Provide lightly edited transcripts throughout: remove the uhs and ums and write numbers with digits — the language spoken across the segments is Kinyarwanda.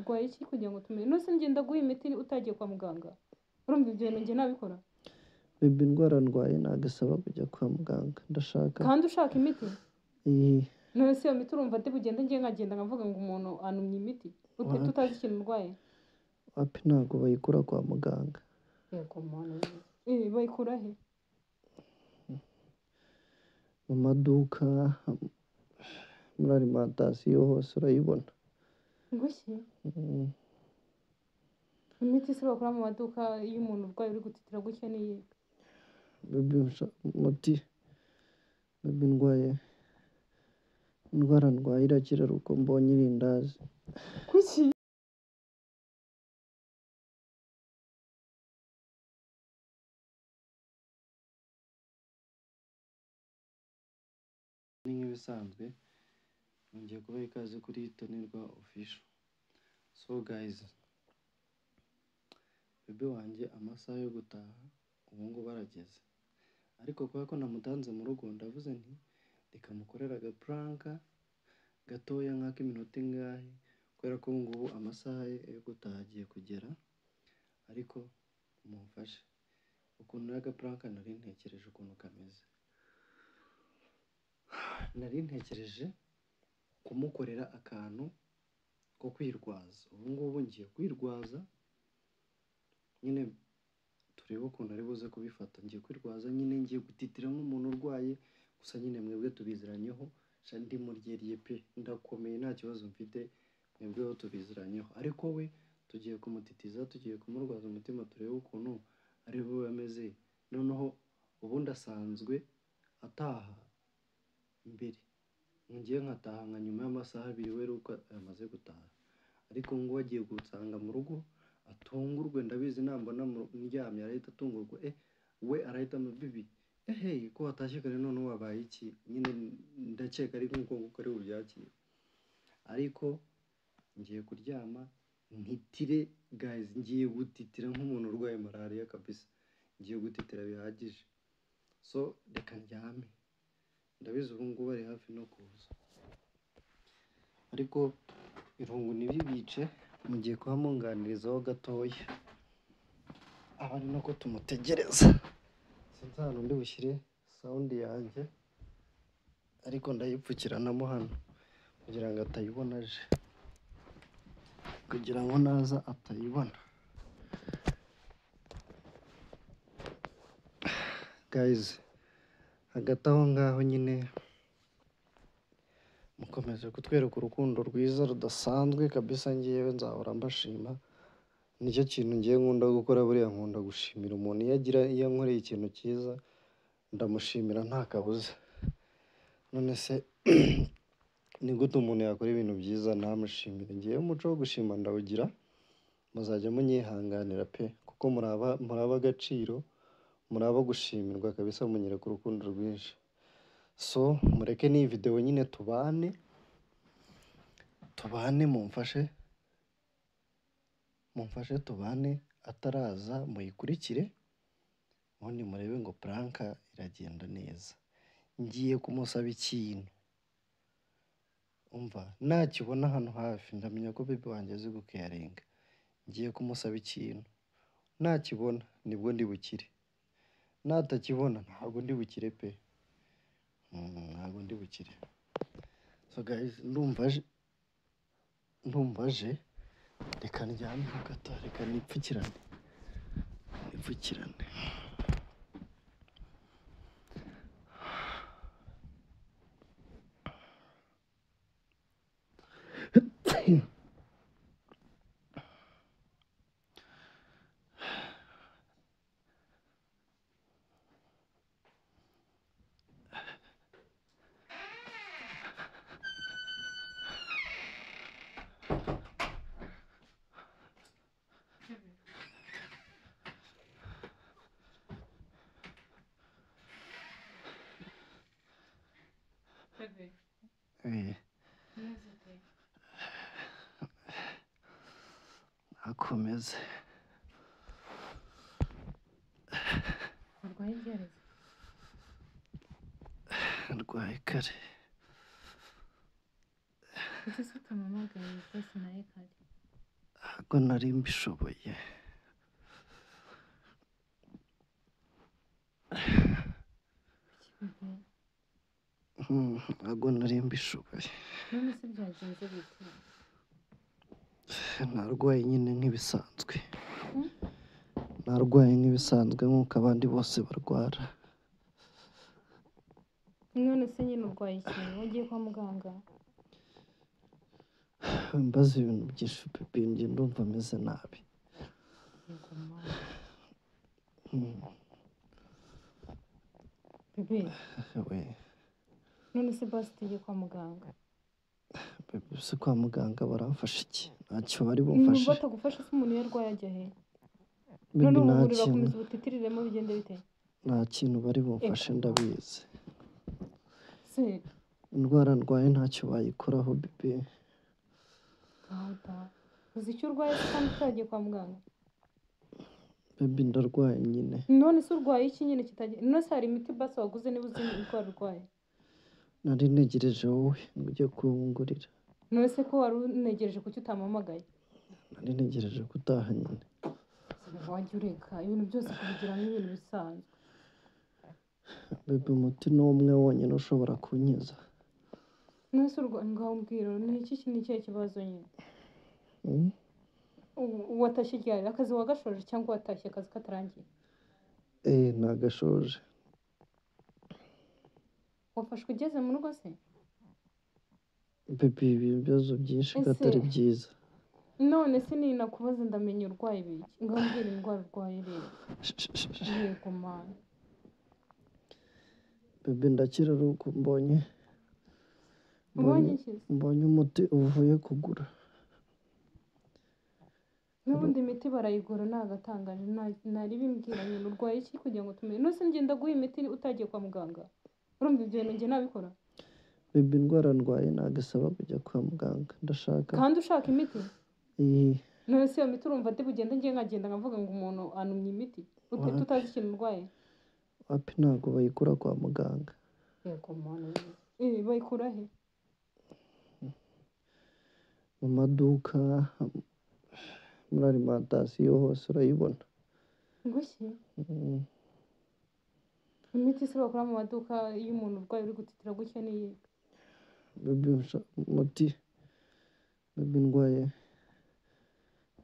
Urwaye iki kugira ngo tumenye? Nuse ngenda guha imiti utagiye kwa muganga. Urumva ibyo bintu njye nabikora? Bebe, indwara ndwaye ntabwo isaba kujya kwa muganga. Ndashaka. Kandi ushaka imiti? Iyi. None se iyo miti urumva ndi bugende ngiye nkagenda nkavuga ngo umuntu anumye imiti tutazi ikintu urwaye? Wapi, ntabwo bayikura kwa muganga. Yego mwana. Bayikura he? Mu maduka, muri alimentation hose urayibona. Ngushye? Imiti se bakura mu maduka iyo umuntu urwaye uri gutitira gutya ni iyihe? Bebe, umuti bebe, ndwaye indwara ndwaye irakira ari uko mbonye irindazi. Kuki? Ni nk'ibisanzwe nongeye kubaha ikaze kuri Tonirwa Official. So guys, bebe wanjye amasaha yo gutaha ubu ngubu arageze, ariko kubera ko namutanze mu rugo ndavuze nti reka mukorere agapranka gatoya nk'ak'iminota ingahe, kubera ko ubu ngubu amasaha ye yo gutaha agiye kugera. Ariko mumfashe ukuntu agapranka nari ntekereje ukuntu kameze. Nari ntekereje kumukorera akantu ko kwirwaza. Ubu ngubu ngiye kwirwaza nyine, turebe ukuntu ari buze kubifata. Ngiye kwirwaza nyine, ngiye gutitira nk'umuntu urwaye, gusa nyine mwebwe tubiziranyeho, ndi muryeriye pe, ndakomeye nta kibazo mfite, mwebweho tubiziranyeho. Ariko we tugiye kumutitiza, tugiye kumurwaza umutima, turebe ukuntu ari bube ameze. Noneho ubundi asanzwe ataha mbere, ngiye nkataha nka nyuma y'amasaha abiri we uko yamaze gutaha, ariko ngo agiye gusanga mu rugo atungurwe. Ndabizi nambona ndyamye arahita atungurwa, we arahita bibi ehe ko watashye kare none wabaye iki? Nyine ndakeka ari nk'uko nguko ari bubyakire. Ariko ngiye kuryama ntitire guys, ngiye gutitira nk'umuntu urwaye malariya kabisa, ngiye gutitira bihagije. So reka ndyame, ndabizi ubu ngubu ari hafi no kuza, ariko irungu ntibibice, mugiye kuhamunganirizaho gatoya, aba ari nako tumutegereza. Sinzi ahantu ndi bushyire sound yanjye, ariko ndayipfukiranamo hano kugira ngo atayibona aje, kugira ngo naza atayibona. Guys, hagati aho ngaho nyine mukomeje kutwereka urukundo rwiza rudasanzwe kabisa. Ngewe nzahora mbashima, nicyo kintu ngiye nkunda gukora. Buriya nkunda gushimira umuntu iyo agira, iyo ankoreye ikintu cyiza ndamushimira nta kabuza. None se ni gute umuntu yakora ibintu byiza ntamushimire? Ngewe umuco wo gushima ndawugira, muzajya munyihanganira pe, kuko muraba agaciro, muraba gushimirwa kabisa, munyereka urukundo rwinshi. So mureke n'iyi video nyine tubane, mumfashe tubane, ataraza muyikurikire, ubundi murebe ngo pranka iragenda neza. Ngiye kumusaba ikintu, umva nakibona hano hafi ndamenya ko bebe wanjye azi gukeyaringa. Ngiye kumusaba ikintu, nakibona nibwo ndi bukire, natakibona ntabwo ndi bukire pe, ntabwo ndi bukire. So guys, ndumva aje, reka ndyame gato, reka nipfukirane. Akomeze. Arwaye igereza? Arwaye kare. Kuki se utampamagaye rwose nawe kare? Ntabwo nari mbishoboye. Ntabwo nari mbishoboye. None se byagenze bite? Narwaye nyine nk'ibisanzwe. Narwaye nk'ibisanzwe nk'uko abandi bose barwara. None se nyine urwaye iki? Wagiye kwa muganga? Mbaza ibintu byinshi pepe, njye ndumva meze nabi. Yego mama. Bebe, We, none se basi tugiye kwa muganga? Bebe, se kwa muganga baramfasha iki? Ntacyo bari bumfashe. Batagufasha se umuntu iyo arwaye ajya he? Bebe, None ubu nta buri kintu, urakomeza ubutitiriremo bigende bite? nta kintu bari bumfashe, Ego. ndabizi. Se Indwara ndwaye ntacyo bayikoraho bebe. gahunda. Uzi icyo urwaye se kandi utagiye kwa muganga? Bebe, ndarwaye nyine. None se urwaye iki nyine kitagiye? None se hari imiti basi waguze niba uzi indwara urwaye? Nari ntegereje wowe ngo ujye kungurira. None se ko wari unegereje kuki utampamagaye? Nari ntegereje ko utaha nyine. Wajya ureka ibintu byose kubigira nk'ibintu bisanzwe. Bebe, umuti ni umwe wonyine ushobora kunkiza. None se urwaye, ngaho mbwira, ni iki ni ikihe kibazo nyine? Watashye ryari? Akazi wagashoje cyangwa watashye akazi katarangiye? Nagashoje. Wafashwe ugeze mu rugo se? Bebe, ibi ibibazo byinshi ko Ese atari byiza. None se ninakubaza ndamenya urwaye ibiki? Ngaho mbwira indwara urwaye rero. Yego mana. Bebe, ndakira ari uko mbonye Ubonye iki se? mbonye umuti uvuye kugura. N'ubundi imiti barayigura nagatangaje, nari bimbwira nyine urwaye iki kugira ngo tumenye. None se njye ndaguha imiti utagiye kwa muganga? Urumva ibyo bintu njye nabikora? Bebe, indwara ndwaye ntabwo isaba kujya kwa muganga. Ndashaka Kandi ushaka imiti? iyi. None se iyo miti urumva ndi bugende njye nkagenda nkavuga ngo umuntu anumye imiti Wapi, tutazi ikintu urwaye? wapi, ntabwo bayikura kwa muganga. Yego mana. Bayikura he? Mu maduka, muri alimantasiyo hose urayibona. Ngo iki? Imiti se bakora mu maduka iyo umuntu urwaye uri gutitira gutya ni iyihe? Bebe, umuti, bebe, ndwaye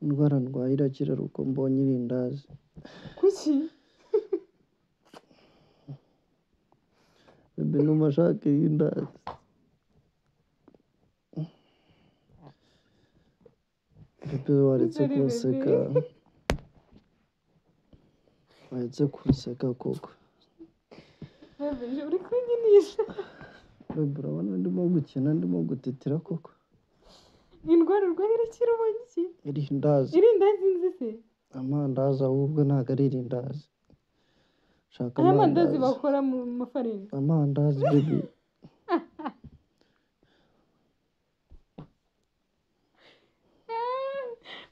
indwara ndwaye irakira ari uko mbonye irindazi. Kuki? Bebe, numva nshaka irindazi. Bebe, waretse Sorry, bebe. kunseka. Waretse kunseka koko. Bebe, uri kunyinisha. Bebe, urabona ndimo gukina, ndimo gutitira koko. Indwara urwaye irakira ubonye iki? Irindazi. Irindazi nzi se? Amandazi ahubwo ntabwo ari irindazi. Shaka Aya mandazi amandazi. bakora mu mafarini. Amandazi bebe.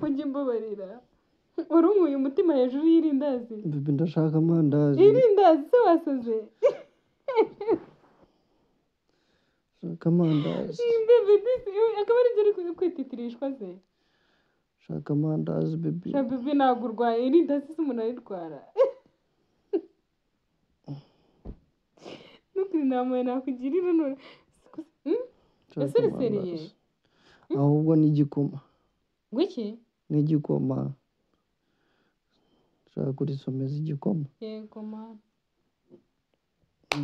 Ujye mbabarira. Warunkuye umutima hejuru y'irindazi. Bebe, ndashaka amandazi. Irindazi se wasaze? Shaka amandazi. Bebe, disi, akaba ari byo uri kwititirishwa se? Shaka amandazi bebe. Sha bebe, ntabwo urwaye irindazi se umuntu arirwara. Nukuri inama nakugirira none. Shaka Ese uri seriye? amandazi. Ahubwo n'igikoma. Ngwiki? N'igikoma. Shaka kurisomeza igikoma. Yego mana.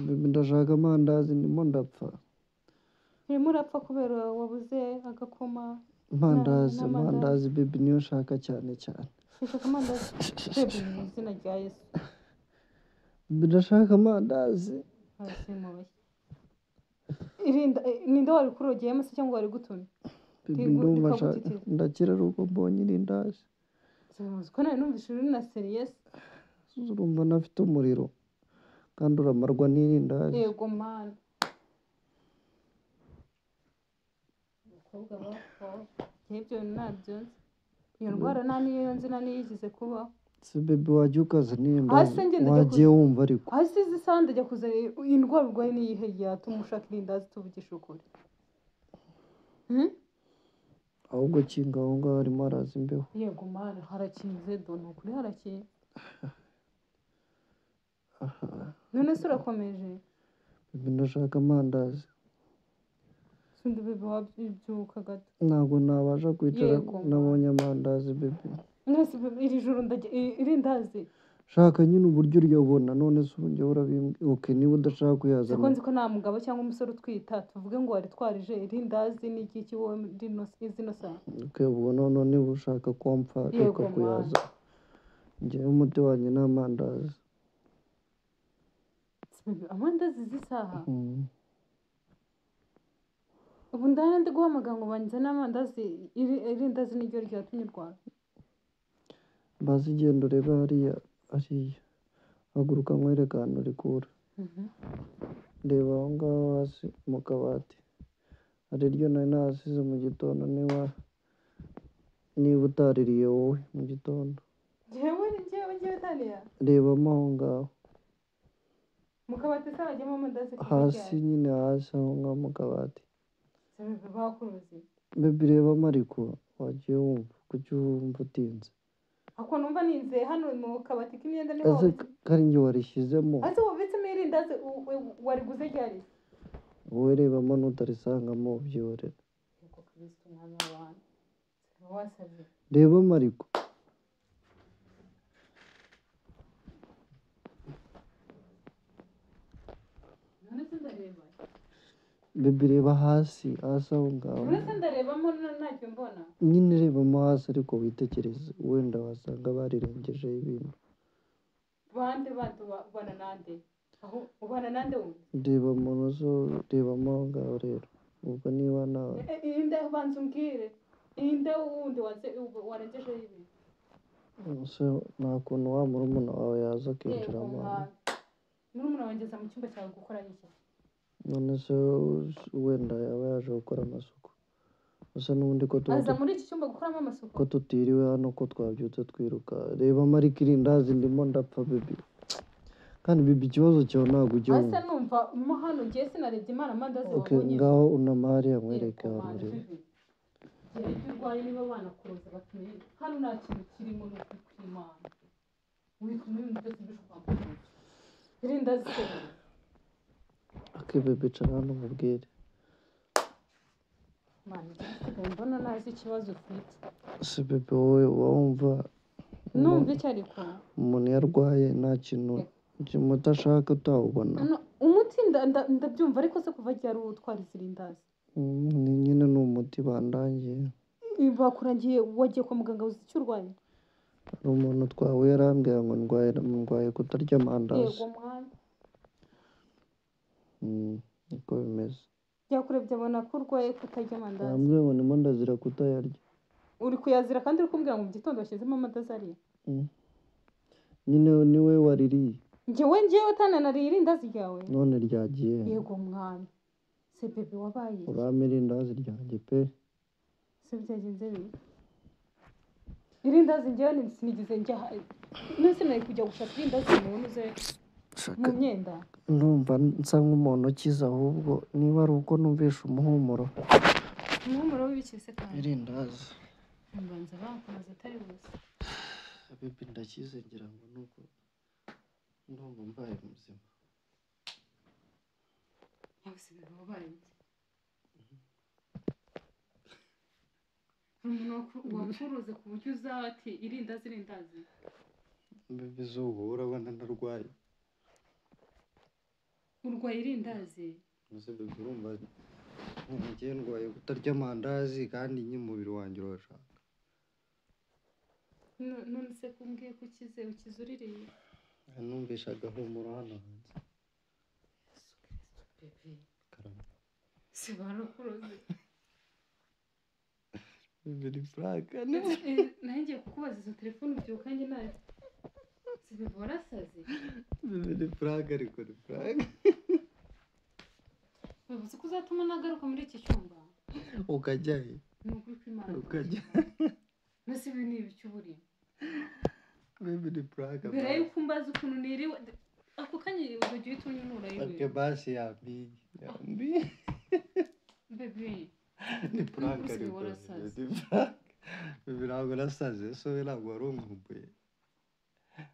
Bebe, ndashaka amandazi, ndimo ndapfa. Urimo urapfa kubera wabuze agakoma Amandazi, n'amandazi. amandazi bebe niyo nshaka cyane cyane. Ushaka amandazi? Bebe, mu izina rya Yesu. Bebe, ndashaka amandazi. Hasi mubashye. Irinda, ninde wari kurogeyemo se cyangwa wari gutumye? Bebe, ndumva nshaka, Rikagutitira. ndakira ari uko mbonye irindazi. Uzi ko nari numvise uri na seriye se? Urumva ntafite umuriro kandi uramarwa n'irindazi. Yego mana. Abakobwa bapfa. Ibyo bintu ntabyo nzi. Iyo ndwara nta n'iyo nzi nta n'iyigize kubaho. Se bebe, wajya ukazana irindazi, Hasi njye ndajya wagiye wumva ariko. Hasi izi saha ndajya kuzana indwara urwaye n'iyihe yatuma ushaka irindazi tuvugisha ukuri? Ahubwo kinga aho ngaho harimo haraza imbeho. Yego mana, harakinze do, ni ukuri harakinze. Aha. None se urakomeje? Bébé, ndashaka amandazi. Sundi bébé, wabyuka gato. Ntabwo nabasha kwicara. Yego mana. Nabonye amandazi, bébé. None se bébé, iri joro ndajya irindazi? Shaka nyine uburyo uryabona. None se ubu njyewe urabimbwiye, okay, niba udashaka Siko kuyazana. Nzi ko nta mugabo cyangwa umusore utwita tuvuge ngo wari twarije irindazi n'igiki wowe zino saha. Okay, ubwo noneho niba ushaka kompfa, reka Yego mana. kuyaza. Njyewe umuti wanjye ni amandazi. Bébé, amandazi z'isaha? Mm. Ubu ndahari ndi guhamagara ngo banzane amandazi, irindazi niryo ryatumye urwara? Bazi, genda urebe hariya, hariya. Haguruka nkwereke ahantu urikura. Reba aho ngaho hasi mu kabati, hari iryo nari nahasize mu gitondo, niba utaririye wowe mu gitondo. Njyewe Taniya? Rebamo aho ngaho. Mu kabati se hajyamo amandazi kuva Hasi. Ryari? Nyine hasi aho ngaho mu kabati. Se bébé, bakuruzi? Bébé, rebamo ariko wagiye wumva, kuki wumva utinze? Ako numva ninze hano mu kabati k'imyenda niho Ese wabitse? Kari njye warishyizemo. Ese wabitsemo irindazi wariguze ryari? Wowe rebamo, nutarisangamo ubyihorera. Yego Kristo, umwami w'abantu, wasaze. Rebamo ariko. None se ndareba? Bébé, reba hasi, hasi aho ngaho. None se ndarebamo ntacyo mbona? Nyine rebamo hasi ariko witekereze, wenda wasanga barirengejeho ibintu. Bande bande ubana nande? Aho ubana nande wundi? Reba mu nzu, rebamo aho ngaho rero ubwo niba nawe. Inde? Banza umbwire, inde wundi warengejeho ibintu? Se nta kuntu wa murumuna wawe yaza Yego akinjiramo hano? Mwana, murumuna wanjye aza mu cyumba cyawe gukora iki? None se wenda yaba yaje gukora amasuku gusa, n'ubundi ko tuba Aza muri iki cyumba gukoramo amasuku? Ko tutiriwe hano, ko twabyutse twiruka. Reba mariko irindazi, ndimo ndapfa, bébé. Kandi bébé, ikibazo cyawe ntabwo ujya Ase wumva. numva mo hano ngiye sinarebye imana amandazi Okay, wabonye. ngaho unama hariya nkwereke Yego ahantu mana. ureba. Bébé, gira ibyo urwaye, niba banakuroza batumenye hano nta kintu kirimo. Ni ukuri kw'Imana, wituma ibintu byose bishwambuye irindazi se? Okay bébé, icara hano nkubwire. Mana, nsigaye mbona nazi ikibazo ufite. Se bébé, wowe uba wumva Numva icyo ariko? Umuntu iyo arwaye nta kintu umuti ashaka utawubona? No, umuti ndabyumva, ariko se kuva ryari utwara izirindazi? Ni nyine ni umuti bandangiye. Bakurangiye wagiye kwa muganga uzi icyo urwaye? Hari umuntu twahuye arambwira ngo ndwaye kutarya amandazi. Yego mwana. Niko bimeze. Yakurebye abona ko urwaye kutarya amandazi? Arambwira ngo ndimo ndazira kutayarya. Uri kuyazira kandi uri kumbwira ngo mu gitondo washyizemo amandazi ariya? Nyine niwe waririye. Njyewe utananariye irindazi ryawe? None ryagiye. Yego mwana, se bébé, wabaye iki? Urampa irindazi ryanjye pe. Se byagenze bite? Irindazi njyewe sinigeze njya, none nari kujya gushaka irindazi mu ntuze, mu myenda? Ndumva nsa nk'umuntu ukize, ahubwo niba ari uko numvishe umuhumuro. Umuhumuro w'ibiki se kandi? Irindazi. Mbanza bakomeza atari buze. Bébé, ndakize, ngira ngo nuko ndumva mbaye muzima. Yawe se bébé, wabaye iki? Hari umuntu wakuroze ku buryo uzaba ati irindazi, irindazi? Bébé, izuba urabona ndarwaye? Urwaye irindazi? Ese bébé, urumva njye ndwaye kutarya amandazi kandi nyine umubiri wanjye urashaka. None se ko umbwiye ko ukize, ukize uririye? Numvishe agahumuro hano hanze. Yesu Kristo, bébé. Karame. Se barakuroze? Bébé, ni prank. Nawe ngiye kukubaza izo telefone ubyuka njye nawe. Se bébé, warasaze? Bébé, ni prank, ariko ni prank. Bivuze ko uzatuma nagaruka muri iki cyumba. Ukajya he? Ni ukuri kw'Imana. Ukajya. Mbese ibi ni ibiki uba urimo? Bébé, ni prank. Mbere y'uko umbaza ukuntu niriwe, ako kanya uzajya uhita unyura Okay, iwe. basi yambiye yambiye. Bébé. Ni prank. Usigaye Ariko warasaze. ni prank. Baby, ntabwo nasaze. Ese wowe ntabwo wari unkumbuye?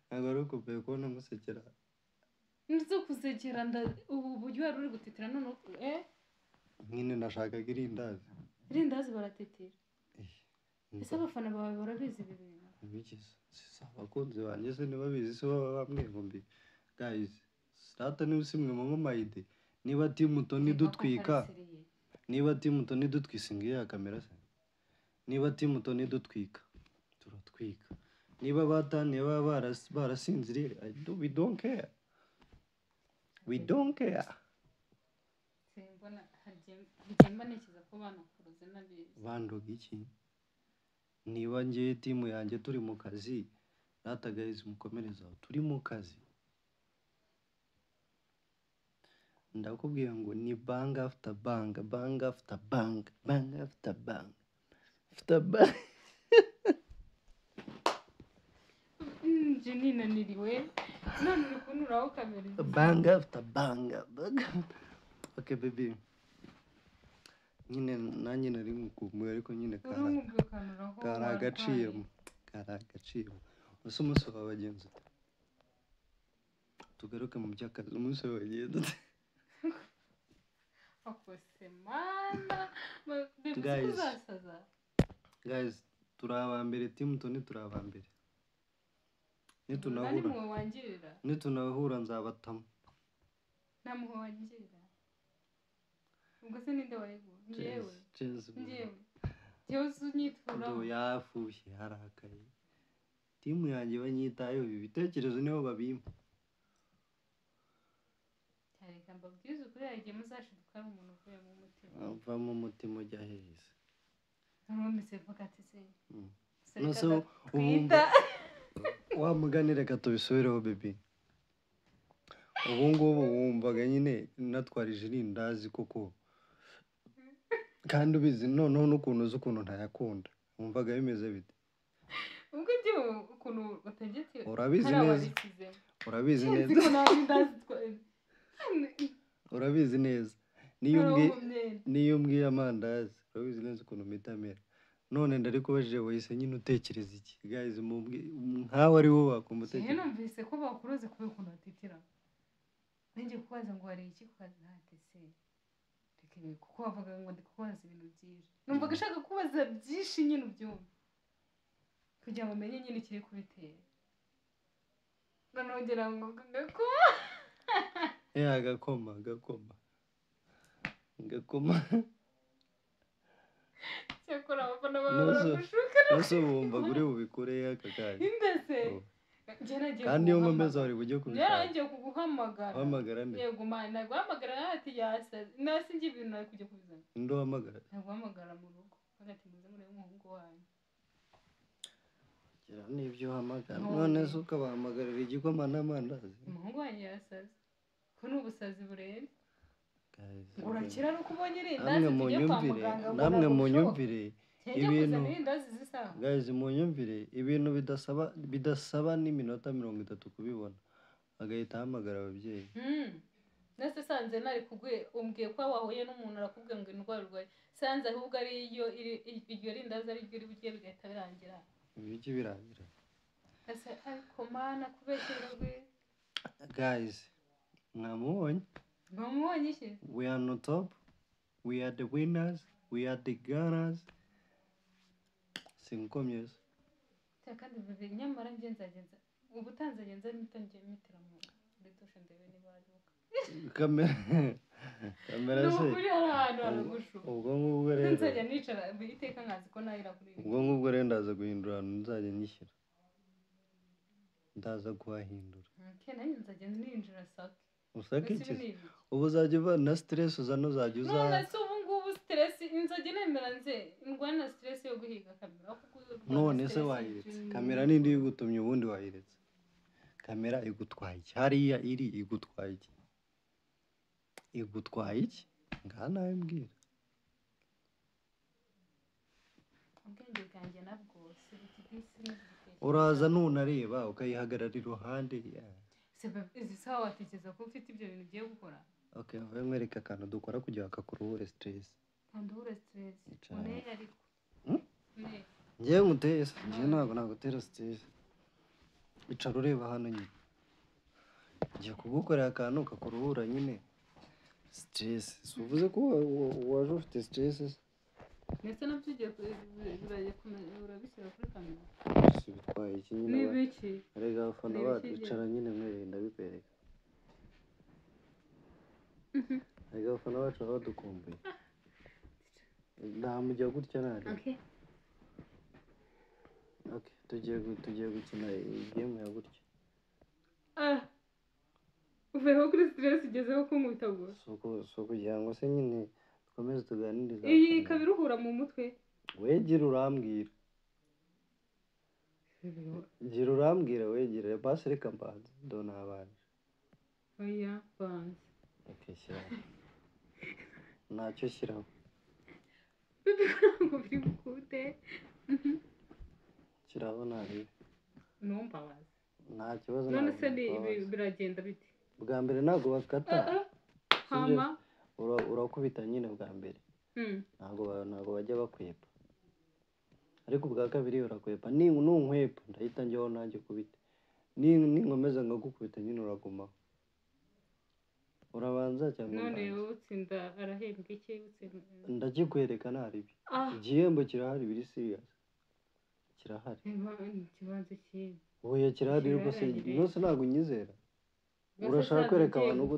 Ntabwo wari ukumbuye kubona musekera? Nzi kusekera nda ubu buryo wari uri gutitira none eh. Nyine nashakaga irindazi. Irindazi baratetera? Ese abafana bawe barabizi ibi bintu? Bigize si abakunzi banjye se ntibabizi se? Baba bamwihumbi guys, rata niba usimwe mu mayide, niba team Tony dutwika, niba team Tony dutwisa ngiyo ya kamera se, niba team Tony dutwika, turatwika. Niba bataniye, baba barasinziriye, we don't care, we don't care. Simbona hagiye mba ntekereza ko banakuroze n'abizi. Bandoga iki? Niba ngiye team yanjye turi mu kazi, rata guys, mukomereze aho, turi mu kazi. Ndakubwiye ngo ni bang after bang, bang after bang, bang after bang after bang. Nje ninaniriwe none uri kunuraho kamera. Bang after bang, bang. Okay baby, nyine nanjye nari ngukumbuye, ariko nyine uri nkumbuye ukanuraho. Kari agaciyemo, kari agaciyemo. Ese umunsi wawe wagenze ute? Tugaruke mu by'akazi, umunsi wawe wagenze ute? Akose mana, bivuze ko Guys. uzasaza. Guys, turi aba mbere, team Tony turi aba mbere. Nta Nitunahura, n'impuhwe wangirira. nitunahura nzabatamo. Nta mpuhwe wangirira. Ubwo se ninde wayiguha? Njyewe? Cheers. Njyewe njyewe uzi unyituraho. Ndo yafushye, yarakaye. Team yanjye banyitayeho, ibi bitekerezo nibo babimpa. Reka mbabwize ukuri, hari igihe muzashiduka ari umuntu uvuye mu mutima. Avamo umutima ujya heza? Numvise mvuga ati se se None se reka ubu twita wa mugani, reka tubisubireho baby. Ubu ngubu wumvaga nyine natwarije irindazi koko, kandi ubizi noneho n'ukuntu uzi ukuntu ntayakunda, wumvaga bimeze bite? Ubwo njyewe ukuntu bategetse Urabizi hari neza. abarisizemo. Urabizi Nzi neza. ko nta rindazi Urabizi neza, niyo noneho umbwiye mu myenda. Niyo umbwiye amandazi, urabizi neza ukuntu mpita mera. None ndarikubajije, wahise nyine utekereza iki? Guys, mumbwi- nkawe ari wowe wakumva Njyewe utekereza numvise ko bakuroze kubera ukuntu batitira. Nanjye kubaza ngo hari iki ku kazi, ntate se reka ibi, kuko bavuga ngo ndi kukubaza ibintu byinshi, numvaga ashaka kubaza byinshi nyine ubyumve kugira ngo umenye nyine ikiri kubitera. Noneho ngira ngo gako Ya, agakoma, agakoma, agakoma. Cyakora abafana bawe Nuzo baragushuka. Nuzo wumva uri bubikure aka kanya? Indese. Oh. Njye nagiye Kandi iyo nkomeza kuguhamagara. wari bujye Njye kubishaka. nagiye kuguhamagara. Uhamagara nde? Yego man, naguhamagara ati yasaze nasi njye ibintu nari kujya kubizana. Ninde uhamagara? Naguhamagara mu rugo ati muze murebe umuhungu wanyu. Gira n'ibyo uhamagara. None. None se ukabahamagarira igikoma n'amandazi? Umuhungu wanyu yasaze, ko ni ubusazi burenze. Guys, Ngo urakira ari uko ubonye irindazi? Namwe Tujye kwa munyumvire, muganga ngo namwe ntabwo bishoboka. munyumvire. Njye Ibintu kuzana irindazi zisa. Guys, munyumvire, ibintu bidasaba n'iminota 30 kubibona, agahita ahamagara ababyeyi. Nese sanze nari kuguye, umbwiye ko wahuye n'umuntu arakubwiye ngo indwara urwaye, sanze ahubwo ari iyo iryo rindazi ari ryo uri burye bigahita birangira. Ibiki birangira? Ese ariko mana, kubeshyera rwe. Guys, mwamubonye. Bamubonye iki? We are on top, we are the winners, we are the gunners. Singukomye se? Cya kandi bebe, nyamara njye nzagenza ubu nzagenza mpita njye mpitira muri dushe ndebe niba aruka. Kamera, kamera Ni se? ukuri hari ahantu haragushuka. Ubwo ngubwo rero Nzajya nicara iteka nkazi ko nahira kuri ibi. Ubwo ngubwo rero ndaza guhindura ahantu nzajya nyishyira, ndaza kuhahindura. Okay, nanjye nzajya ninjira sake. Usake? Ese Iki ibi ni ibiki? Ubu uzajya uva na stress uzana, uzajya uza. None se ubu ngubu stress nzajya nemera nze ndwane na stress yo guhiga kamera aho kurwana None se stress wayiretse? Kamera nindi igutumye, ubundi wayiretse. Kamera igutwaye iki? Hariya iri igutwaye iki? Igutwaye iki? Ngaha nawe mbwira. Ubwenge bwanjye nabwo si sinigitekereza. Uraza nunareba ukayihagarara iruhande, yeah. Se babe, izi saha watekereza ko ufite ibyo bintu ugiye gukora? Okay, wowe nkwereka akantu dukora kugira ngo kakuruhure stress. Nduhure stress. Uneye ariko. Ngiye nguteye se, ngiye ntabwo nagutera stress. Icara ureba hano nyine. Ngiye kugukorera akantu kakuruhura nyine. Stress. Si uvuze ko waje ufite stress se? Ndetse nabyo ugiye urabishyira kuri kamera. Si bitwaye iki nyine? Ni biki? Erega abafana bacu icara nyine mwerenda bikwereka. Erega abafana bacu baba badukumbuye. Ntamujya gutya nari. Okay. Okay, tugiye gukina game ya gutya. Uveho kuri stress ugezeho kunkubitagura. So kugira ngo se nyine dukomeze tuganirize. Iyi ikaba iruhura mu mutwe. Wegira urambwira. Gira urambwira wegira basi reka mbanze do nabanje. Oya banze. Okay, shyiraho. Ntacyo shyiraho. Ngo biri bukute. Shyiraho ntarebe. Numbabaza. Nta kibazo. None se biragenda bite? Bwa mbere ntabwo bakata. Hama urakubita nyine bwa mbere. Ntabwo bajya bakwepa. Ariko ubwa kabiri urakwepa. Nunkwepa ndahita njyaho nanjye kubita. Ninkomeza nkagukubita nyine uragumaho. Urabanza cyangwa none utsinda arahembwa iki? Utsinda ndakikwereka ntaribi. Igihembo kirahari biri serious. Kirahari. Ikibanza kinini. Oya kirahari rwose, rwose ntabwo unyizera. Urashaka kwereka abantu ko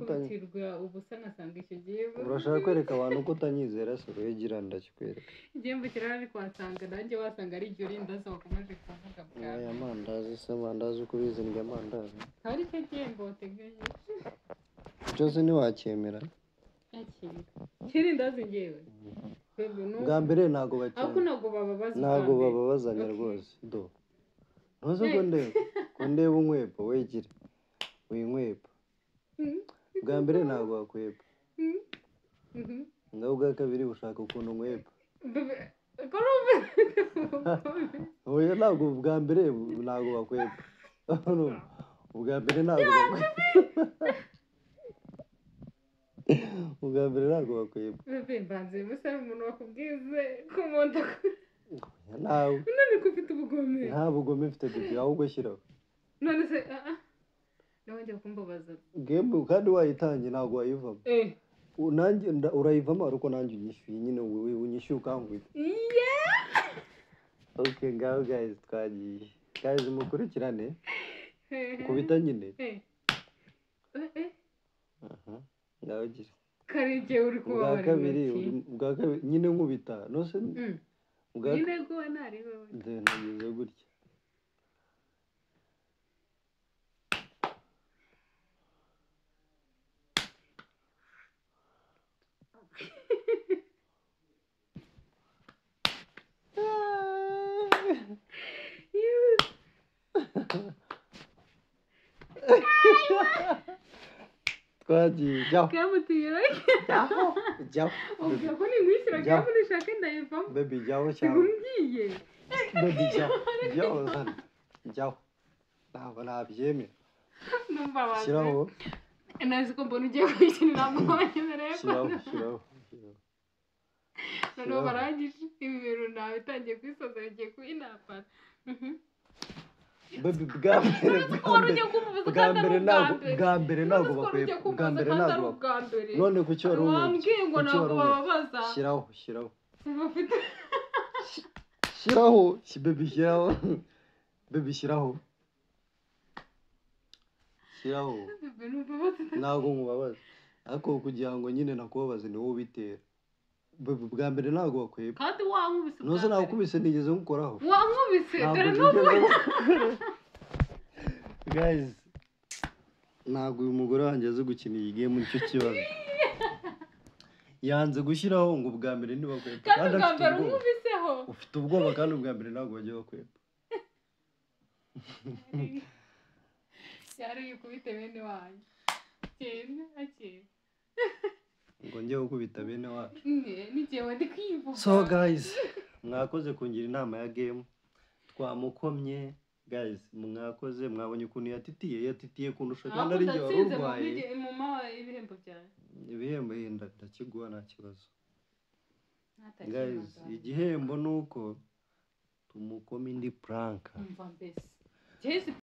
ubusa ngasanga icyo gihembo. Urashaka kwereka abantu ko utanyizera se wegira ndakikwereka. Igihembo kirahari kwasanga nanjye wasanga ari iryo rindazi wakomeje kuvuga bwa. Oya amandazi se amandazi uko ubizi ndya amandazi. Hari icyo gihembo wateganyije. Cyose ntiwacyemera. Akira. Kirindazi ngewe. Bwa mbere ntabwo bakemera. Ariko ntabwo bababaza. Ntabwo bababazanya rwose. Do. Ntuzi ko ndeba. Ko ndeba unkwepa wegira. Winkwepa. Bwa mbere ntabwo wakwepa. Ngaho ubwa kabiri ushaka ukuntu unkwepa. Oya ntabwo bwa mbere ntabwo bakwepa. Ubwa mbere ntabwo bakwepa. Ubwa mbere ntabwo bakwepa. Bebe mbanze musa umuntu wakubwize kumonda. Nawe. None ko ufite ubugome. Nta bugome mfite bebe ahubwo shyiraho. None se Nawe kumbabaza. Game kandi wayitangiye ntabwo wayivamo. Nanjye urayivamo ariko nanjye unyishyuye nyine unyishyuye ukankubita. Yeah. Okay, ngaho guys twagiye. Guys mukurikirane. Kubita nyine. Aha. Ngaho gira. Karige uri kubabara. Bwa kabiri nyine nkubita. Nose nyine go nari wewe. Nde nagize gutya. Twagiye jyaho. Jyaho jyaho. Ubwo ko ningwishyura gamu nishaka ndayivamo. Baby jyaho cyangwa. Ngiye. Baby jyaho. Jyaho zana. Jyaho. Ntabwo nabyemera. Numva baze. Shyiraho. Nazi ko mbona ugiye kwikinira amabonye. Shyiraho shyiraho. Noneho barangije ibi bintu nawe itangiye kwisoza bigiye kubinapana. Baby bwa mbere ntabwo bakwepa. Bwa mbere ntabwo. None kuki wari wambwiye ngo ntabwo bababaza. Shyiraho shyiraho. Shyiraho baby shyiraho. Baby shyiraho. Shyiraho. Ntabwo nkubabaza. Ariko kugira ngo nyine nakubabaze ni wowe ubitera. Bwa mbere ntabwo bakwepa. Kandi wankubise. Nose nakubise nigeze nkukoraho. Wankubise dore n'ubu. Guys, ntabwo uyu mugore wanjye azi gukina iyi game nicyo kibazo. Yanze gushyiraho ngo ubwa mbere ntibakwepa. Kandi ubwa mbere unkubiseho. Ufite ubwoba kandi ubwa mbere ntabwo bajya bakwepa. Yari yikubite bene wanyu. Cyane akira. Ngo njye gukubita bene wacu. Ni ndi kwivuga. So guys, mwakoze kungira inama ya game. Twamukomye guys, mwakoze mwabonye ukuntu yatitiye kundusha kandi ari njye wari urwaye. Mu ma ibihembo byawe. Ibihembo ndakiguha nta kibazo. Guys, igihembo ni uko tumukoma indi prank. Umva mbese, jezi.